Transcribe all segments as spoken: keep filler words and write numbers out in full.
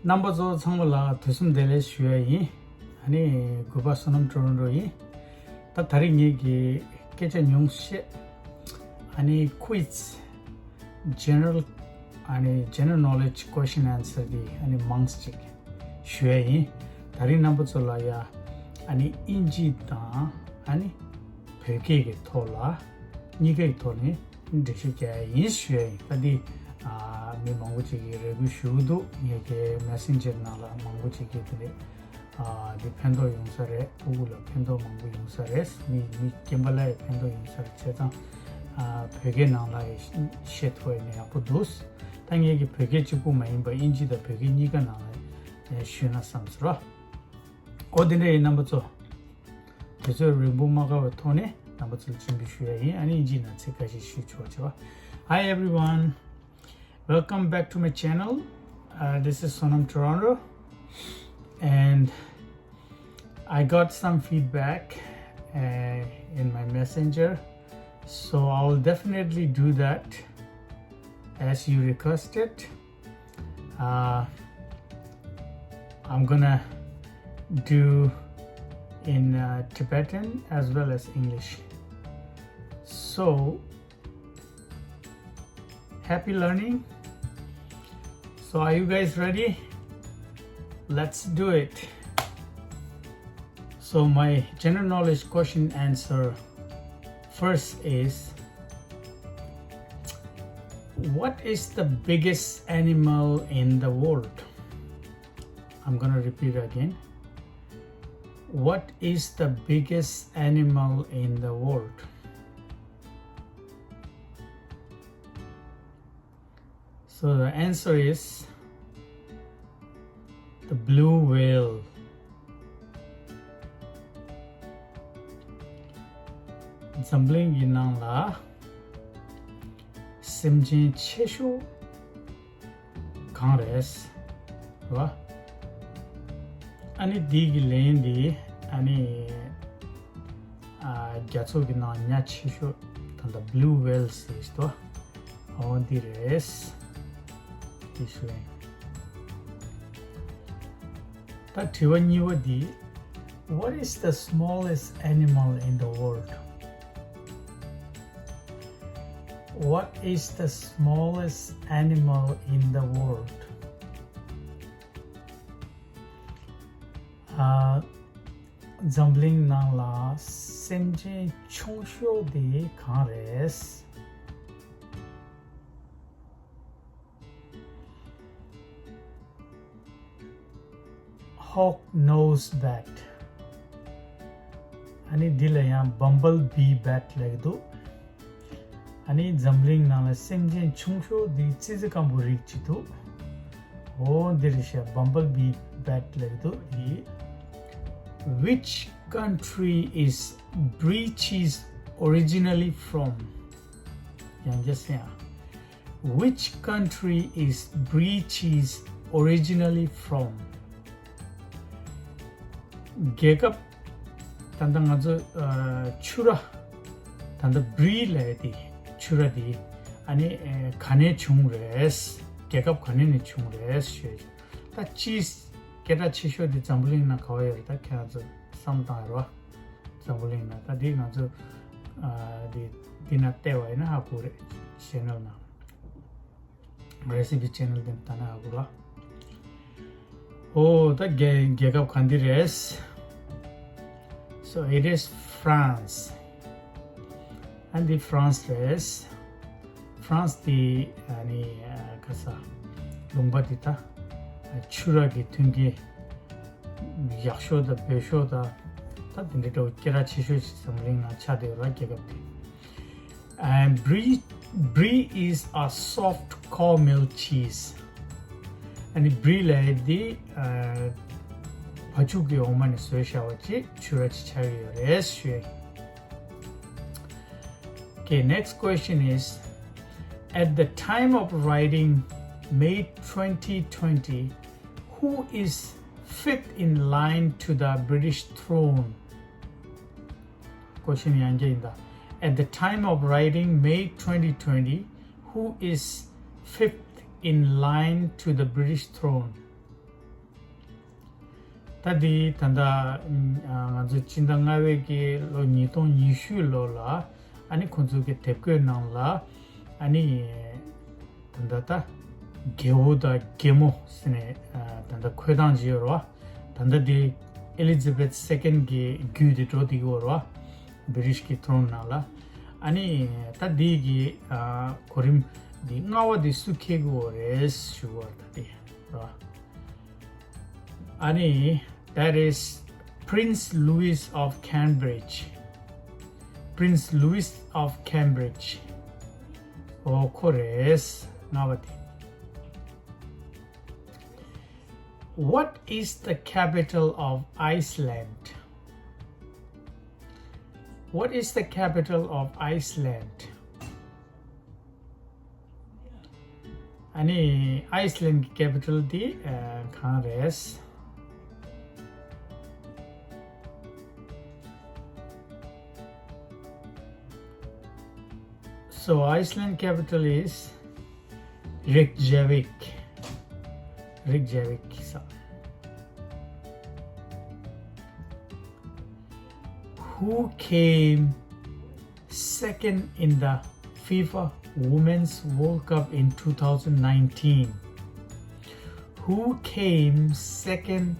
རྣམ་པ་ཚོ་ཚང་མ་ལ་དུས་གསུམ་བདེ་ལེགས་ཞུ་ཡ་ཡིན། ཨ་ནི་གུས་པ་བསོད་ནམས་ཊོ་རོན་ཊོ་ཡིན། ད་ད་རེས་ངེད་ཀྱི་སྐད་ཆ་ཉུང་ཤས། ཨ་ནི་quiz, general, ཨ་ནི་general knowledge question answer འདི་ཨ་ནི་མང་ཙམ་ཅིག་ཞུ་ཡ་ཡིན། ད་རེས་རྣམ་པ་ཚོ་ལ་ཡ་ཨ་ནི་དབྱིན་ཇི་དང་ཨ་ནི་བོད་སྐད་ཀྱི་ཐོག་ལ་གཉིས་ཀའི་ཐོག་ནས་འགྲེལ་བཤད་རྒྱག་ཡ་ཡིན་ཞུ་ཡ་ཡིན། ད་འདི་ཨ་མི་མང་པོ་ཅིག་གིས་རེ་སྐུལ་ཞུ་གི་འདུག་ངེད་ཀྱི་མེ་སེན་ཇར་ནང་ལ་མང་པོ་ཅིག་གིས་དེ་འདྲས་ཨ་འདི་ཕན་ཐོགས་ཡོང་ས་རེད། ཕྲུ་གུ་ལ་ཕན་ཐོགས་མང་པོ་ཡོང་ས་རེད། མི་མི་རྒན་པ་ལ་ཡང་ཕན་ཐོགས་ཡོང་ས་རེད། བྱས་ཙང་ཨ་བོད་སྐད་ནང་ལ་ཡང་བཤད་ཐུབ་ཡ་ཡིན་ན་ཡག་པོ་འདུག་ད་ངེད་ཀྱི་བོད་སྐད་གཅིག་པུ་མ་ཡིན་པ་དབྱིན་ཇི་དང་བོད་སྐད་གཉིས་ཀ་ནང་ལ་ཡང་ཞུས་ན་བསམ་སོང་ར། འོ་དེ་འདྲ་ཡིན། རྣམ་པ་ཚོ་དུས་ཚོད་རིང་པོ་མ་བཀག་པའི་ཐོག་ནས་རྣམ་པ་ཚོ་ལ་སྤྱན་འབུལ་ཞུ་ཡ་ཡིན། ཨ་ནི་དབྱིན་ཇིའི་ནང་ཚིག་ཁ་ཤས་ཞུ་ཆོག་བྱས་པ། Hi everyone, welcome back to my channel. Uh, this is Sonam Toronto, and I got some feedback uh, in my messenger, so I'll definitely do that as you requested. Uh, I'm gonna do in uh, Tibetan as well as English. So, happy learning. So, are you guys ready? Let's do it. So, my general knowledge question answer first is, what is the biggest animal in the world? I'm gonna repeat again. What is the biggest animal in the world? So the answer is the blue whale. འཛམ་གླིང་གི་ནང་ལ་སེམས་ཅན་ཆེ་ཤོས་གང་རེད་བ། ཨ་ནི་འདི་གི་ལན་འདི་ཨ་ནི་ཨ་རྒྱ་མཚོ་གི་ནང་ཉ་ཆེ་ཤོས་ད་ལྟ་blue whale ཟེར་ཞིག་འདུག་འོ་འདི་རེད། འདི་ཞུ་ཡིན། ད་དྲི་བ་གཉིས་པ་འདི། What is the smallest animal in the world? What is the smallest animal in the world? ཨ། འཛམ་གླིང་ནང་ལ་སེམས་ཅན་ཆུང་ཤོས་དེ་གང་རེད། Hawk nose bat. ཨ་ནི་འདི་ལ་ཡང་bumble bee bat ལབ་ཀྱི་འདུག་ཨ་ནི་འཛམ་གླིང་ནང་ལ་སེམས་ཅན་ཆུང་ཤོས་འདི་ཙི་ཙི་སྐམ་པོ་རིགས་གཅིག་འདུག་འོ་འདི་རེད་ཤག bumble bee bat ལབ་ཀྱི་འདུག་འདི། Which country is brie cheese originally from? ཡང་བསྐྱར་གསན་ཨ། Which country is brie cheese originally from? རྒྱལ་ཁབ། ད་ལྟ་ང་ཚོ་ཨ་ཕྱུ་ར། ད་ལྟ་brie ལབ་ཡ་དེ་ཕྱུ་ར་དེ་ཨ་ནི་ཨ་ག་ནས་བྱུང་རེད། རྒྱལ་ཁབ་ག་ནས་ནས་བྱུང་རེད་ཞུས། ད་cheese སྐད་གྲགས་ཆེ་ཤོས་དེ་འཛམ་བུ་གླིང་ནང་ག་བ་ཡོད་རེད། ད་ཁྱེད་རང་ཚོ་བསམ་བཏང་ཡོད་རེད་བ། འཛམ་བུ་གླིང་ནང་ད་དེ་ང་ཚོ་ཨ་དེ་དེ་ན་བལྟས་པ་ཡིན་ན་ཧ་གོ་རེད། channel ནང་recipe channel དེ་ད་ན་ཧ་གོ་ར། ཨོ་ད་རྒྱལ་རྒྱལ་ཁབ་ག་འདི་རེད། So it is France. ཨ་འདི་France རེད། France དེ་ཨ་ནི་ཨ་ག་ས་ལུང་པ་དེ་ད་ཨ་ཕྱུ་ར་གི་མཐུན་རྐྱེན་ཡག་ཤོས་དང་བོད་ཤོས་དང་ད་དེ་འདྲ་འདྲ་བོ་སྐད་གྲགས་ཆེ་ཤོས་ཤིག་འཛམ་གླིང་ནང་ཆགས་བསྡད་ཡོད་ར་རྒྱལ་ཁབ་དེ། And brie, brie is a soft cornmeal cheese. ཨ་ནི་brie ལབ་ཡ་དེ་ཨ་བ་ཕྱུགས་ཀྱི་འོ་མ་ནས་བཟོས་བཞག་པ་ཅིག་ཕྱུ་ར་ཅིག་ཆགས་ཀྱི་ཡོད་རེད་ཞུ། Okay, next question is, at the time of writing, May twenty twenty, who is fifth in line to the British throne? Question ཡང་བསྐྱར་ཡིན་ད། At the time of writing, May twenty twenty, who is fifth in line to the British throne? ད་འདི་ད་ལྟ་ང་ཚོ་སྤྱི་ཟླ་ལྔ་པའི་གི་ལོ་ཉིས་སྟོང་ཉི་ཤུ་ལོ་ལ་ཨ་ནི་ཁོང་ཚོ་གི་དེབ་འགོད་ནང་ལ་ཨ་ནི་ད་ལྟ་ད་རྒྱལ་པོ་དང་རྒྱལ་མོ་ཟེར་ནས་ད་ལྟ་འཁོད་སྟངས་ཅིག་ཡོད་རེད་བ། ད་ལྟ་འདི་Elizabeth second གི་རྒྱུད་དེ་འགྲོ་བསྡད་ཀྱི་ཡོད་རེད་བ། British གི་throne ནང་ལ། ཨ་ནི་ད་འདི་གི་གོ་རིམ་འདི་ལྔ་པ་འདི་སུ་འཁེལ་གྱི་ཡོད་རེད་ཞུ་བ་ད་འདི་རེད་བ། ཨ་ནི་that is Prince Louis of Cambridge. Prince Louis of Cambridge. ཨོ་ཁོ་རེད། ལྔ་པ་དེ། What is the capital of Iceland? What is the capital of Iceland? ཨ་ནི་Iceland གི་capital དེ་གང་རེད། So Iceland capital is Reykjavik. Reykjavik. So, who came second in the FIFA Women's World Cup in two thousand nineteen? Who came second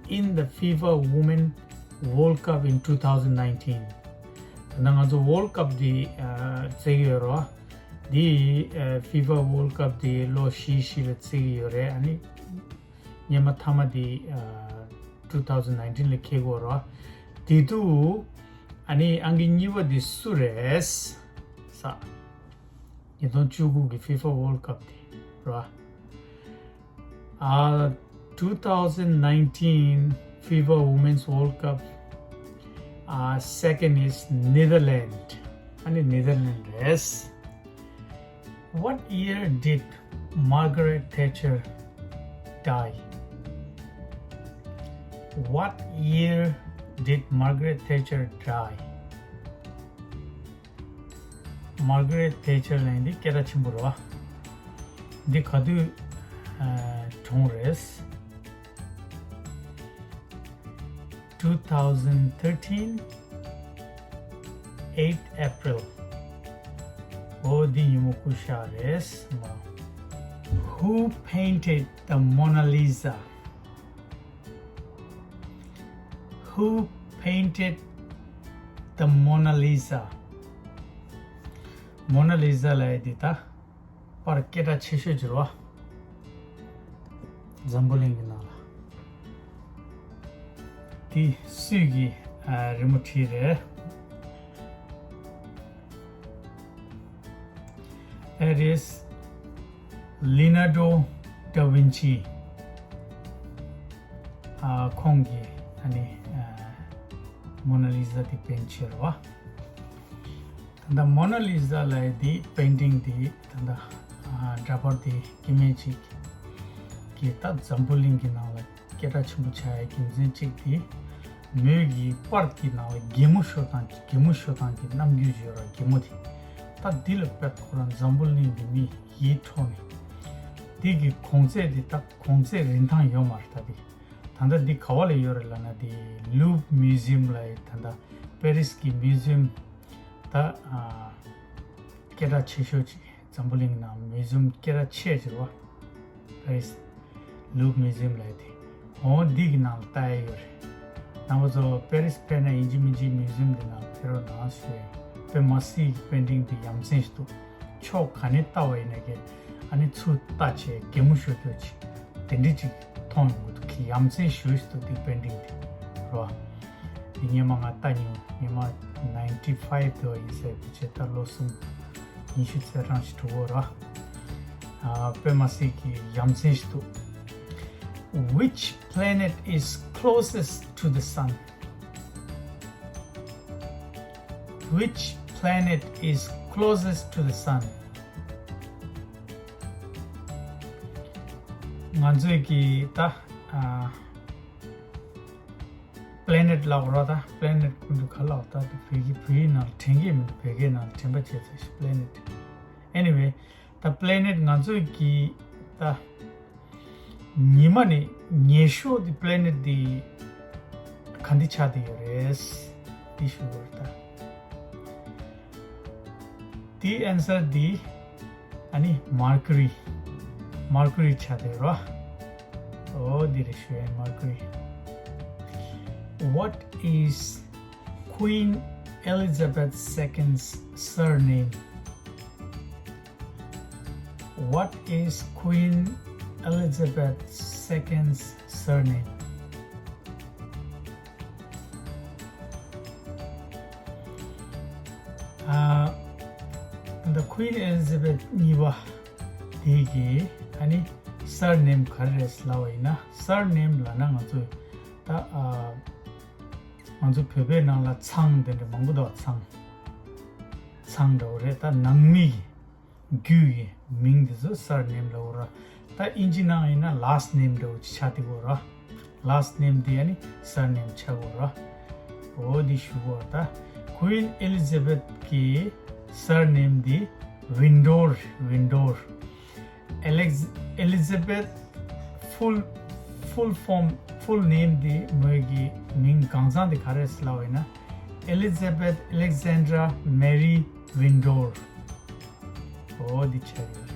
in the FIFA Women World Cup in two thousand nineteen? ད་ང་ཚོ་World Cup དེ་རྩེ་གི་ཡོད་རེད་བ། དེ་FIFA World Cup དེ་ལོ་བཞི་བཞི་ལ་རྩེ་གི་ཡོད་རེད། ཨ་ནི་སྔོན་མ་མཐའ་མ་དེ་two thousand nineteen ལ་འཁེལ་གི་ཡོད་རེད་བ། དེ་དུས་ཨ་ནི་ཨང་ཀི་གཉིས་པ་དེ་སུ་རེད་ས། ཉིས་སྟོང་བཅུ་དགུ་གི FIFA World Cup དེ་རེད་བ། Uh, two thousand nineteen FIFA Women's World Cup, uh, second is Netherlands. ཨ་ནི་Netherlands རེད། What year did Margaret Thatcher die? What year did Margaret Thatcher die? Margaret Thatcher ལབ་ཡག་འདི་སྐད་གྲགས་ཆེན་པོ་རེད་བ། འདི་ག་དུས་ཨ་གྲོངས་རེད། two thousand thirteen, eighth April. ཨོ་འདི་ཉིན་མོ་སྐུ་གཤེགས་རེད། Who painted the Mona Lisa? Who painted the Mona Lisa? Mona Lisa ལབ་ཡག་འདི་ད་པར་སྐད་གྲགས་ཆེ་ཤོས་ཅིག་རེད་བ། འཛམ་བུ་གླིང་གི་ནང་ལ། འདི་སུས་ཀྱིས་ཨ་རི་མོ་བྲིས་རེད། It is Leonardo da Vinci. ཨ་ཁོང་གིས་ཨ་ནི་ཨ་Mona Lisa དེ་paint བྱས་རེད་བ། ད་ལྟ་Mona Lisa ལབ་ཡག་དེ་painting དེ་ད་ལྟ་ཨ་འདྲ་པར་དེ་སྐྱེ་དམན་ཅིག་གིས་ད་འཛམ་བུ་གླིང་གི་ནང་ལ་སྐད་གྲགས་ཆེན་པོ་ཆགས་ཡག་རྒྱུ་མཚན་གཅིག་དེ། མོས་ཀྱི་པར་གྱི་ནང་ལ་གད་མོ་ཤོར་སྟངས་ཀྱི་གད་མོ་ཤོར་སྟངས་ཀྱི་རྣམ་འགྱུར་ཅིག་ཡོད་རེད་བ། གད་མོ་དེ། ད་འདི་ལ་དཔེ་ཁོ་རང་འཛམ་བུ་གླིང་གི་མི་ཡིད་འཕྲོག་ནས། འདི་གི་གོང་ཚད་འདི་ད་གོང་ཚད་རིན་ཐང་ཡོད་མ་རེད་ད་འདི། ད་ལྟ་འདི་ག་བ་ལ་ཡོད་རེད་ལབ་ན་འདི་Louvre Museum ལབ་ཡག་ད་ལྟ་པེ་རིས་ཀྱི་museum ད་ཨ་སྐད་གྲགས་ཆེ་ཤོས་ཅིག་འཛམ་བུ་གླིང་ནང་museum སྐད་གྲགས་ཆེ་ཤོས་རེད་བ། པེ་རིས་Louvre Museum ལབ་ཡག་དེ། འོ་འདི་གི་ནང་ལ་ལྟ་ཡག་ཡོད་རེད། རྣམ་པ་ཚོ་པེ་རིས་ཕེབས་ན་ཡིན་གཅིག་མིན་གཅིག་museum འདི་ནང་ལ་ཕེབས་རོགས་གནང་ཞུ་ཡག་ཡིན། དཔེ་མི་སྲིད་ཀྱི་painting འདི་ཡ་མཚན་ཞིག་འདུག་ཕྱོགས་ག་ནས་ལྟ་བ་ཡིན་ན་ཀྱང་ཨ་ནི་ཚུར་ལྟ་བྱས་གད་མོ་ཤོར་རྒྱུ་ཅིག་དེ་འདྲ་ཅིག་མཐོང་ཡོང་གི་འདུག་ཡ་མཚན་ཞེ་པོ་ཞིག་འདུག་འདི་painting འདི་རེད་བ། འདི་སྔོན་མ་ང་ལྟ་མྱོང་། སྔོན་མ་ninety five དུ་ཡིན་ཟེར། དེ་བྱས་ད་ལོ་གསུམ་ཉི་ཤུ་ཙམ་ཅིག་འགྲོ་གི་རེད་བ། ཨ་དཔེ་མི་སྲིད་ཀྱི་ཡ་མཚན་ཞིག་འདུག Which planet is closest to the sun? Which planet is closest to the sun? ང་ཚོས་ཀྱི་ད་ཨ་planet ལབ་རོགས། ད་planet ཀུན་ཏུ་ག་ལབ་ད་དེ་བོད་ཀྱི་བོད་ཡིག་ནང་ལ་དྲན་གྱི་མི་འདུག་བོད་སྐད་ནང་ལ་དྲན་པ་བྱས་ཚར་ཤག planet. Anyway, ད་planet ང་ཚོས་ཀྱི་ད་ཉི་མ་ནས་ཉེ་ཤོས་དེ་planet དེ་ ག་འདི་ཆགས་བསྡད་ཡོད་རེད། འདི་ཞུ་དགོས་རེད་ད། དེའི་ཨན་སར་འདི་ཨ་ནི་Mercury། Mercury་ཆགས་བསྡད་ཡོད་རེད། འོ་འདི་རེད་ཞུ་ཡ། Mercury. What is Queen Elizabeth the Second's surname? What is Queen Elizabeth the Second's surname? ཨ། ད་Queen Elizabeth་གཉིས་པ་དེ་གི་ཨ་ནི་surname་ག་རེ་རེད་ལབ་པ་ཡིན་ན། surname་ལབ་ན་ང་ཚོས་ད་ཨ། ང་ཚོ་བོད་པའི་ནང་ལ་ཚང་དེ་འདྲ་མང་པོ་འདུག་ཚང་། ཚང་འདྲ་བོ་རེད། ད་ནང་མི་གི་རྒྱུད་ཀྱི་མིང་དེ་ཚོ་surname་ལབ་དགོས་ར། ད་ཨིན་ཇི་ནང་ཡིན་ན་last name་འདྲ་བོ་ཅིག་ཆགས་བསྡད་ཡོད་ར། last name་དེ་ཨ་ནི་surname་ཆགས་ཡོད་ར། འོ་འདི་ཞུ་དགོས་ར། ད་Queen Elizabeth་གི་surname་དེ་Windsor། Windsor། Alex- Elizabeth full- full form- full name་དེ་མོའི་གི་མིང་གང་ཚང་དེ་ག་རེ་ལབ་པ་ཡིན་ན། Elizabeth Alexandra Mary Windsor། འོ་འདི་ཆགས་ཡོད།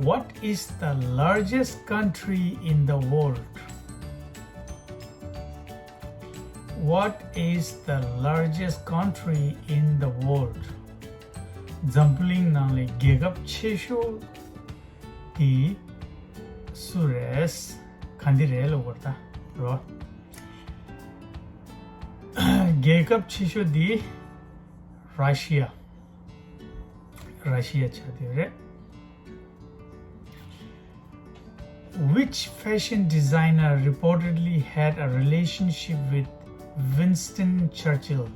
What is the largest country in the world? What is the largest country in the world? འཛམ་བུ་གླིང་ནང་ལས་རྒྱལ་ཁབ་ཆེ་ཤོས་དེ་སུ་རེད། ག་འདི་རེད་ལབ་དགོས་ར་ད་རོ། རྒྱལ་ཁབ་ཆེ་ཤོས་དེ་Russia། Russia་ཆགས་བསྡད་རེད། Which fashion designer reportedly had a relationship with Winston Churchill?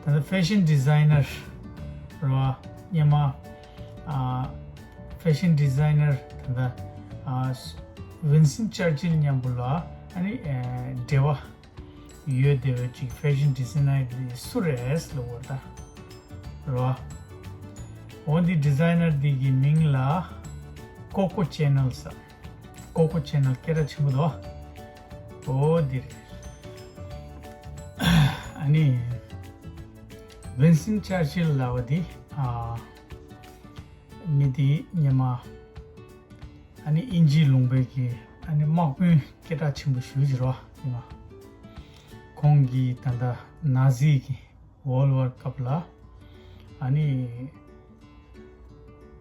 ད་ལྟ་fashion designer་རེད་བ། སྔོན་མ་ཨ། fashion designer་ད་ལྟ་ཨ། Winston Churchill་མཉམ་པོ་ལ་ཨ་ནི་ཨ། འབྲེལ་བ་ཡོད་བསྡད་པའི་ཅིག་fashion designer་དེ་སུ་རེད་ལབ་དགོས་ར་ད་རོ། འོ་འདི་designer་འདི་གི་མིང་ལ་Coco Chanel་ཟེར། Coco Chanel་སྐད་གྲགས་ཆེན་པོ་འདུག་འོ་འདི་རེད། ཨ་ནི་Winston Churchill་ལབ་པ་འདི་ཨ། མི་འདི་སྔོན་མ་ཨ་ནི་དབྱིན་ཇིའི་ལུང་པའི་གི་ཨ་ནི་དམག་དཔོན་སྐད་གྲགས་ཆེན་པོ་ཞེ་པོ་ཅིག་རེད་བ། ཁོང་གིས་ད་ལྟ་ནཱ་ཛི་གི་World War་སྐབས་ལ་ཨ་ནི་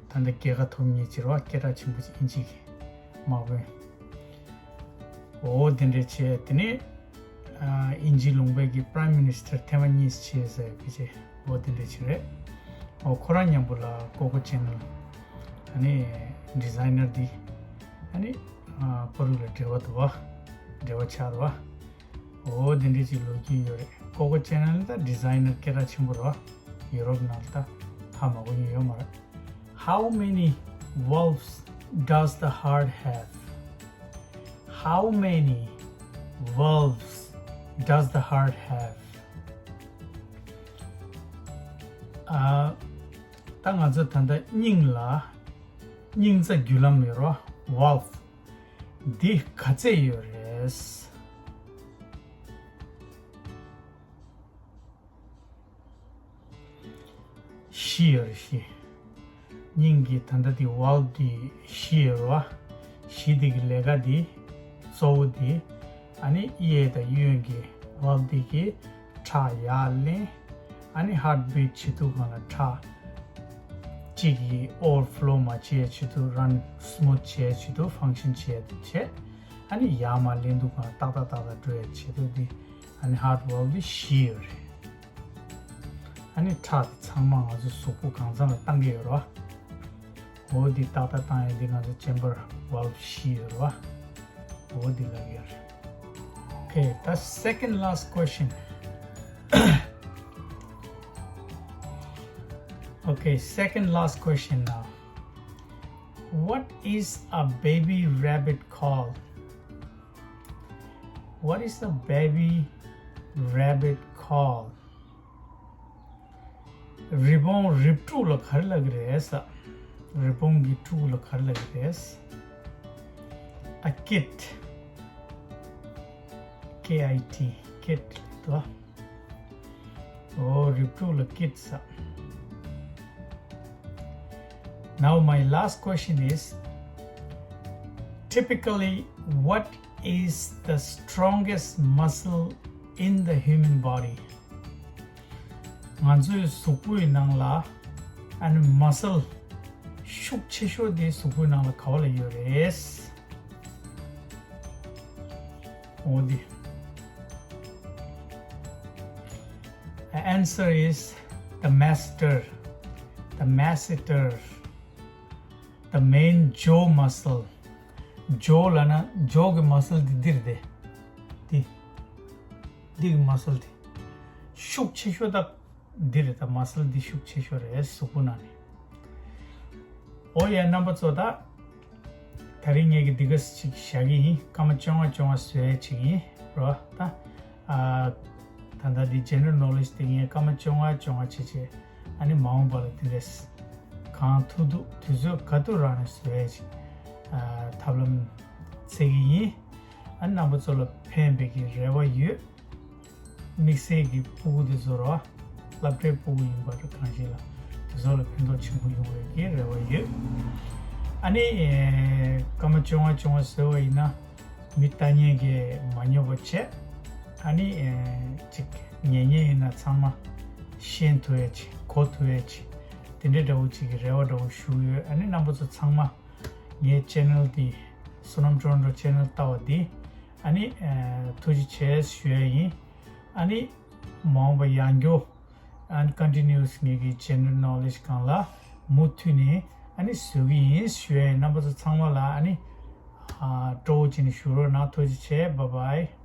ད་ལྟ་རྒྱལ་ཁ་ཐོབ་མཁན་ཅིག་རེད་བ། སྐད་གྲགས་ཆེན་པོ་ཅིག་དབྱིན་ཇི་གི་དམག་དཔོན། འོ་དེ་འདྲ་བྱས། དེ་ནས་ཨ། དབྱིན་ཇིའི་ལུང་པའི་གི་Prime Minister་ཐེངས་མ་གཉིས་བྱས་ཟེར་བའི་ཕལ་ཆེར་འོ་དེ་འདྲ་ཅིག་རེད། འོ་ཁོ་རང་མཉམ་པོ་ལ་Coco Chanel་ཨ་ནི་designer་འདི་ཨ་ནི་ཨ། ཕ་རུ་ལ་འབྲེལ་བ་འདུག་བ། འབྲེལ་བ་ཆགས་རེད་བ། འོ་དེ་འདྲ་ཅིག་ལོ་རྒྱུས་ཡོད་རེད། Coco Chanel་ད་designer་སྐད་གྲགས་ཆེན་པོ་རེད་བ། ཡུ་རོབ་ནང་ལ་ད་ཧ་མ་གོ་མཁན་ཡོད་མ་རེད། How many valves does the heart have? How many valves does the heart have? ཨ། ད་ང་ཚོ་ད་ལྟ་སྙིང་ལ་སྙིང་རྩ་རྒྱུ་ལམ་ཡོད་རེད་བ། Valve་འདི་ག་ཚད་ཡོད་རེད། བཞི་ཡོད་རེད། བཞི། སྙིང་གི་ད་ལྟ་དེ་valve་དེ་བཞི་ཡོད་རེད་བ། བཞི་དེ་གི་ལས་ཀ་དེ་གཙོ་བོ་དེ་ཨ་ནི་གཡས་དང་གཡོན་གྱི་valve་དེ་གི་ཁྲག་ཡར་ལེན། ཨ་ནི་heartbeat་བྱེད་དུས་སྒང་ལ་ཁྲག་གཅིག་གི་overflow་མ་བྱས་བྱེད་དུས་run smooth་བྱས་བྱེད་དུས་function་བྱས་བྱས། ཨ་ནི་ཡར་མར་ལེན་དུས་སྒང་ལ་ཏག་ཏག་ཏག་ཏག་འགྲོ་ཡ་བྱེད་དུས་དེ་ཨ་ནི་heart valve་དེ་བཞི་ཡོད་རེད། ཨ་ནི་ཁྲག་དེ་ཚང་མ་ང་ཚོ་གཟུགས་པོ་གང་ཚང་ལ་བཏང་གི་ཡོད་རེད་བ། འོ་འདི་ཏག་ཏག་བཏང་ཡས་འདི་ང་ཚོ་chamber valve་བཞི་ཡོད་རེད་བ། འོ་འདི་ལབ་ཡོད་རེད། Okay, the second last question. Okay, second last question now. What is a baby rabbit called? What is a baby rabbit called? རི་བོང་རིབ་ཕྲུག་ལ་ག་རེ་ལབ་ཀྱི་རེད་ཟེར། རི་བོང་གི་ཕྲུ་གུ་ལ་ག་རེ་ལབ་ཀྱི་རེད། A kit. K I T, kit དོ། ཨོ་རིབ་དྲུག་ལ་kit ཟེར། Now my last question is, typically what is the strongest muscle in the human body? ང་ཚོའི་གཟུགས་པོའི་ནང་ལ་ཨ་ནི་muscle ཤུགས་ཆེ་ཤོས་དེ་གཟུགས་པོའི་ནང་ལ་ག་བ་ལ་ཡོད་རེད། འོ་དེ། The answer is the master, the masseter, the main jaw muscle. Jaw ལབ་ན་jaw གི་muscle དེ་འདི་རེད་དེ། འདི། འདི་གི་muscle དེ། ཤུགས་ཆེ་ཤོས་ད་འདི་རེད། ད་muscle འདི་ཤུགས་ཆེ་ཤོས་རེད་གཟུགས་པོ་ནང་ནས། འོ་ཡ་རྣམ་པ་ཚོ་ད། ད་རིང་ངས་ཀྱི་འདི་ག་ཅིག་བཞག་གི་ཡིན། སྐར་མ་བཅོ་ལྔ་བཅོ་ལྔ་བཟོ་ཡ་ཅིག་ཡིན་རོ་ད། ཨ། ད་ལྟ་འདི་general knowledge དེ་ངས་སྐར་མ་བཅོ་ལྔ་བཅོ་ལྔ་བྱས་བྱས། ཨ་ནི་མ་འོངས་པ་ལ་དེ་འདྲས་གང་ཐུབ་ཐུབ་དུས་ཚོད་ག་དུས་རག་ནས་བཟོ་ཡ་ཅིག་ཨ། ཐབས་ལམ་འཚོལ་གི་ཡིན། ཨ་ནི་རྣམ་པ་ཚོ་ལ་ཕན་པའི་གི་རེ་བ་ཡོད། དམིགས་བསལ་གྱི་ཕྲུ་གུ་དེ་ཚོ་ར་སློབ་གྲྭའི་ཕྲུ་གུ་ཡིན་པ་ར་གང་ཞིག་ལ་དེ་ཚོ་ལ་ཕན་ཐོགས་ཆེན་པོ་ཡོང་བའི་གི་རེ་བ་ཡོད། ཨ་ནི་ཨེ། སྐར་མ་བཅོ་ལྔ་བཅོ་ལྔ་བཟོས་པ་ཡིན་ན་མི་ལྟ་མཁན་གྱིས་མ་ཉོབ་པ་བྱས། ཨ་ནི་ཨེ། ཅིག་ཉན་མཁན་ཡིན་ན་ཚང་མ་ཤེས་ཐུབ་ཡ་ཅིག་གོ་ཐུབ་ཡ་ཅིག་དེ་འདྲའི་འདྲ་བོ་ཅིག་གི་རེ་བ་འདྲ་བོ་ཞུ་གི་ཡོད། ཨ་ནི་རྣམ་པ་ཚོ་ཚང་མ་ངའི་channel འདི་བསོད་ནམས་ཊོ་རོན་ཊོ་channel ལྟ་བ་འདི་ཨ་ནི་ཨེ། ཐུགས་རྗེ་ཆེ་ཞུ་ཡ་ཡིན། ཨ་ནི་མ་འོངས་པ་ཡང་སྐྱར་ཨ་ནི་continuous ངེད་ཀྱི་general knowledge སྒང་ལ་མུ་མཐུད་ནས་ཨ་ནི་བཟོ་གི་ཡིན་ཞུ་ཡ་ཡིན། རྣམ་པ་ཚོ་ཚང་མ་ལ་ཨ་ནི་ཨ། སྤྲོ་བོ་བྱས་ནས་བཞུགས་རོགས་གནང་། ཐུགས་རྗེ་ཆེ། Bye bye.